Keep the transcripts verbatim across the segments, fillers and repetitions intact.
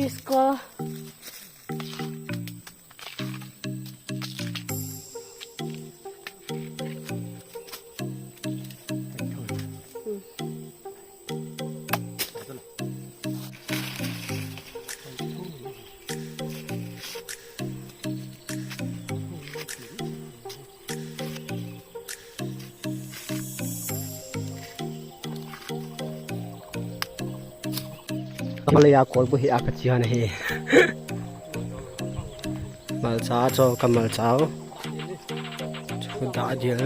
School. Malaya kolbu hi a kachi hon ahi. Malcha cho ka malcha o. Chu da dil.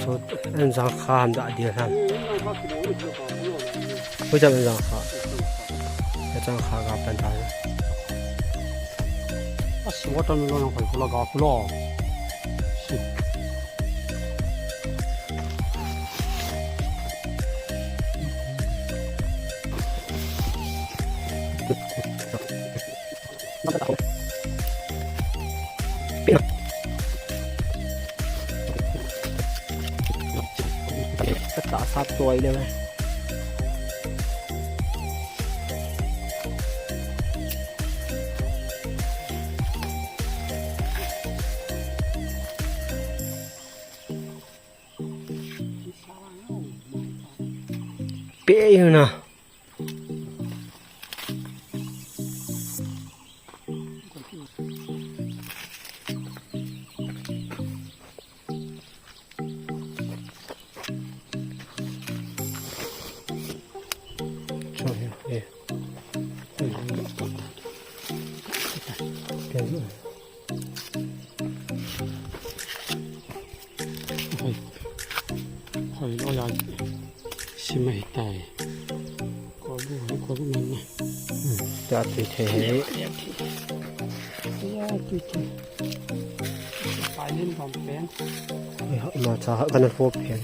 Chu en jang kha ham da dil ham. Hui jam en jang kha. En jang kha ga pan ta. Asi watermelon hoi kula ga kula. Ka ta sa tuai le. Pe na. Hoi, hoi lo ya. Sima hitai. Kolbu, hoi kolbu man na. Hmm, ta ti the he. Ya, ti ti. Silent bom pen. Ai, ha, ma cha ha kana fo pen.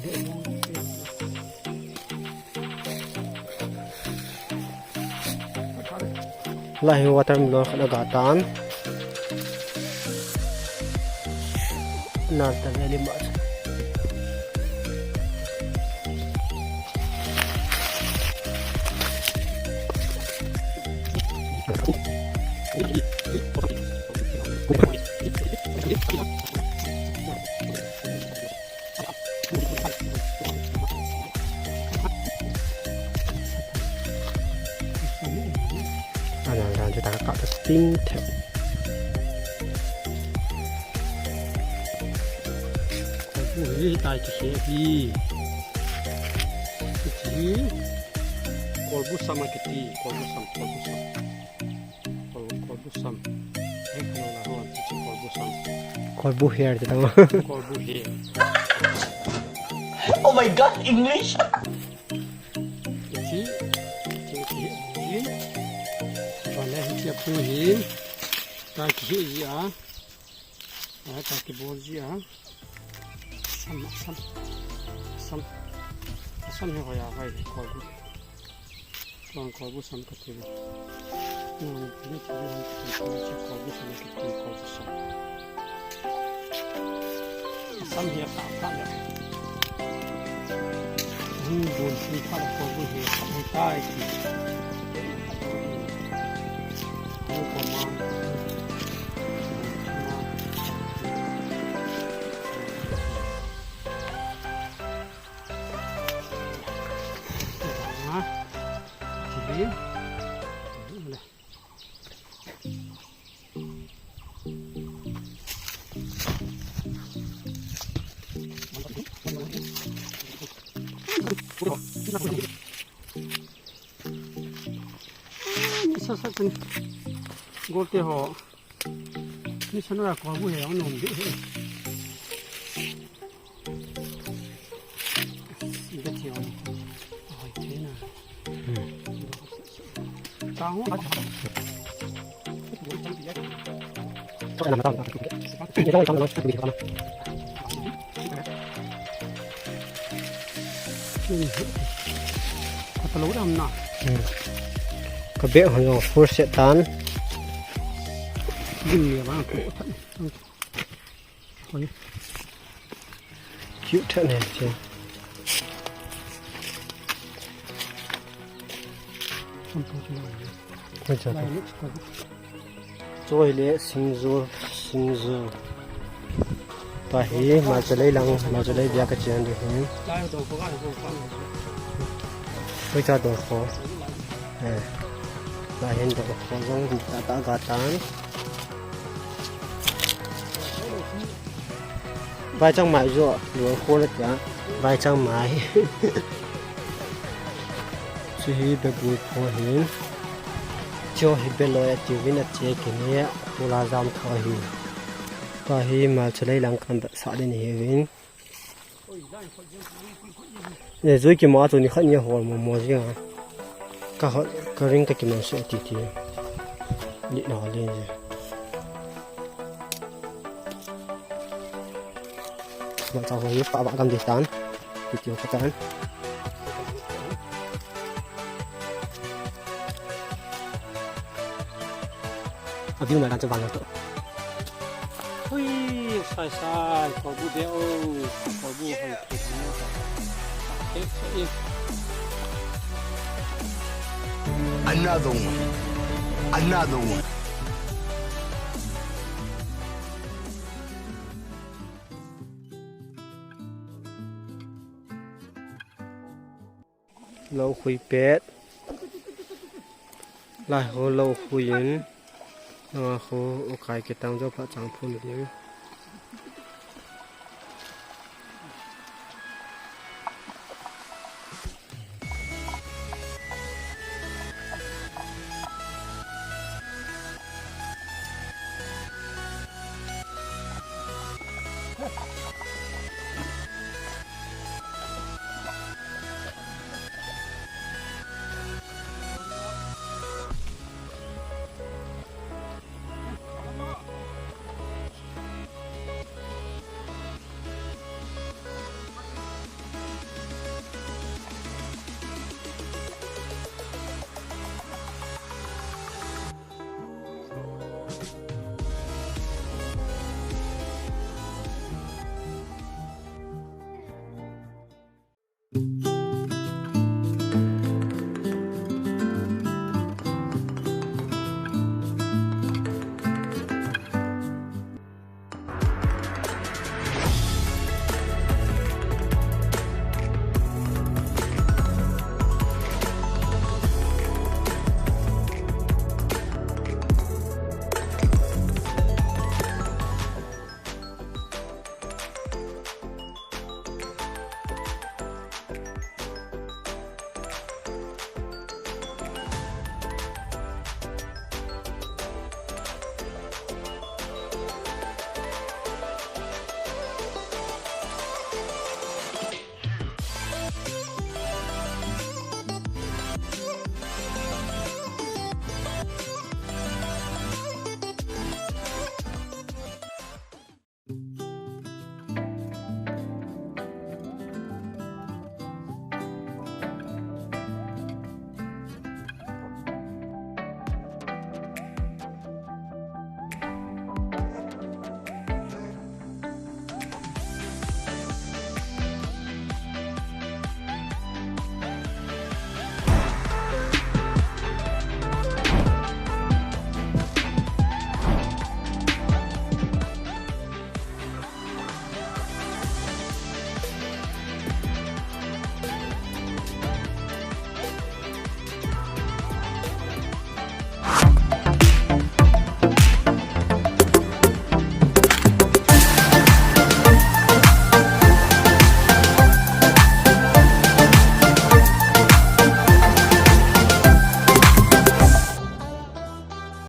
Lai hi watermelon khat aga tan. Nal ta ve le ma. Ana dan chu ta ka ta sting the. Kolbu hi tai ti he hi. Ti hi. Kolbu sam a kiti, kolbu sam, kolbu sam. Kol-, kolbu sam. Eh, no, no, no, iti kolbu sam. Kolbu hair, tama. Kolbu hair. Oh my God, English! Iti, iti, iti, iti. Bale, iti apu hin. Ta kihi a. Ta kibol ji a. Sam, sam. Sam. Sam hi hoya hoi, kolbu. Chuan kolbu sam ka ti. Chuan ni ti ni ti kolbu sam ka ti, kolbu sam. Sam hi a pha pha le. Hung bun si pha le kolbu hi a pha tai ti. Kolbu ma. Ni sa sa kan golte ho. Ni sa na ko bu he ang nom de he. Ida ti ang. Ai, te na. Hmm. Ka beh hon jong full set tan. Cute tah ne che. Oi, cha. Choi le singju, singju. Tua hi Malchalei lang, Malchalei bia ka chian di hi. Oi, cha, dor kho. Eh. Tua hin dor kho jong ta ta ga tan. Vaichang mai jo, luang kho na tia. Vaichang mai. Chu hi bebul kho hin. Chu hi beloi a tiuvin a che kini a, pula jam tho hi. Tua hi Malchalei lang kan sa din hi vin. Eh, jui kima chu ni khat ni hol mo mo jing a. Ka hol, ka ring ka kiman se ti ti. Ni na hol le. Malcha ho hi pa ba gam di tan. Ti ti ka tan. A view na dan chu vang to. Hui, sai sai, kolbu de o, kolbu hoi. Another one. Another one. Lou khui pet. Lai ho lou khui in. Langa ho ukai kitang jo pha chang phun ding.